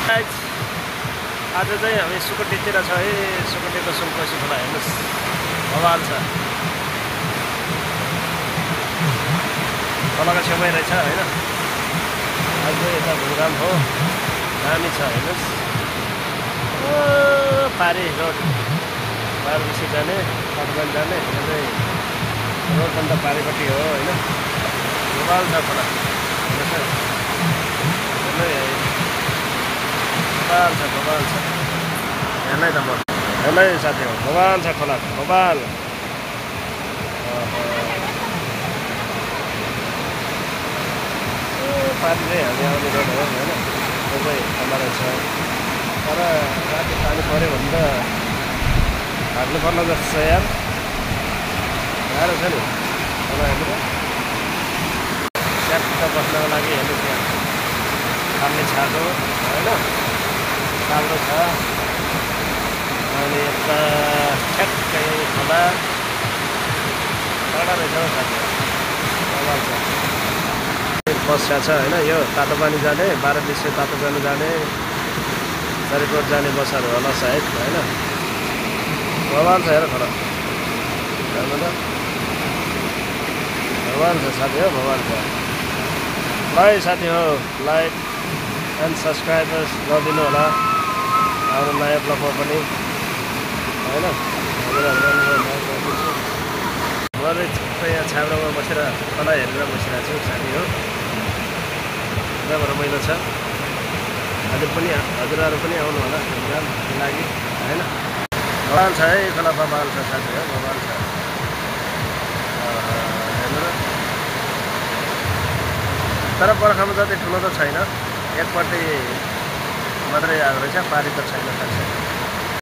आज चाहिँ हामी सुकुटीतिर छ है। सुकुटीको सुनकोशी खोला हेर्नुहोस्, बवाल छ। खोलाको छेउमै रहेछ होइन। आज यता घुमघाम हो, दामी छ हेर्नुहोस्। पारी रोड, पारबिसी जाने, तटबन जाने रोडभन्दा पारिपट्टि हो होइन। बवाल छ खोला, बवाल छ हेर्नै त म हेर्नै साथी हो। बवाल छ खोला, बवाल। पानी चाहिँ हामी आउने रोड हो होइन। त्यो चाहिँ खोला रहेछ, तर राति पानी पऱ्यो भने त भाग्नु पर्ला जस्तो छ यार। गाह्रो छ नि खोला हेर्नु। च्याप्प बस्नको लागि हेर्नुहोस् यहाँ खाल्ने छाको होइन, राम्रो छ। अनि यता ठ्याक्कै खोला टाढा रहेछ हौ साथी, बवाल छ। बस छ होइन। यो तातो पानी जाने, 12 तातो जानु जाने, सरीकोट जाने बसहरू होला सायद होइन। बवाल छ हेर खोला, हेर्नु त बवाल छ साथी हो, बवाल छ। ल साथी हो, लाइक एन्ड सब्सक्राइबर्स गरिदिनु होला हाम्रो नयाँ ब्लगमा पनि होइन। म चाहिँ यहाँ छाउडामा बसेर खोला हेरेर बसिरहेको छु साथी हो। जहाँबाट मैलो छ। हजुर पनि, हजुरहरू पनि आउनु होला घुम्नको लागि होइन। बवाल छ है खोला, बवाल छ साथी हो, बवाल छ। हेर्नु न, तर बर्खामा जति ठुलो त छैन, एकपट्टि मात्रै आएको रहेछ, पारी त छैन खासै।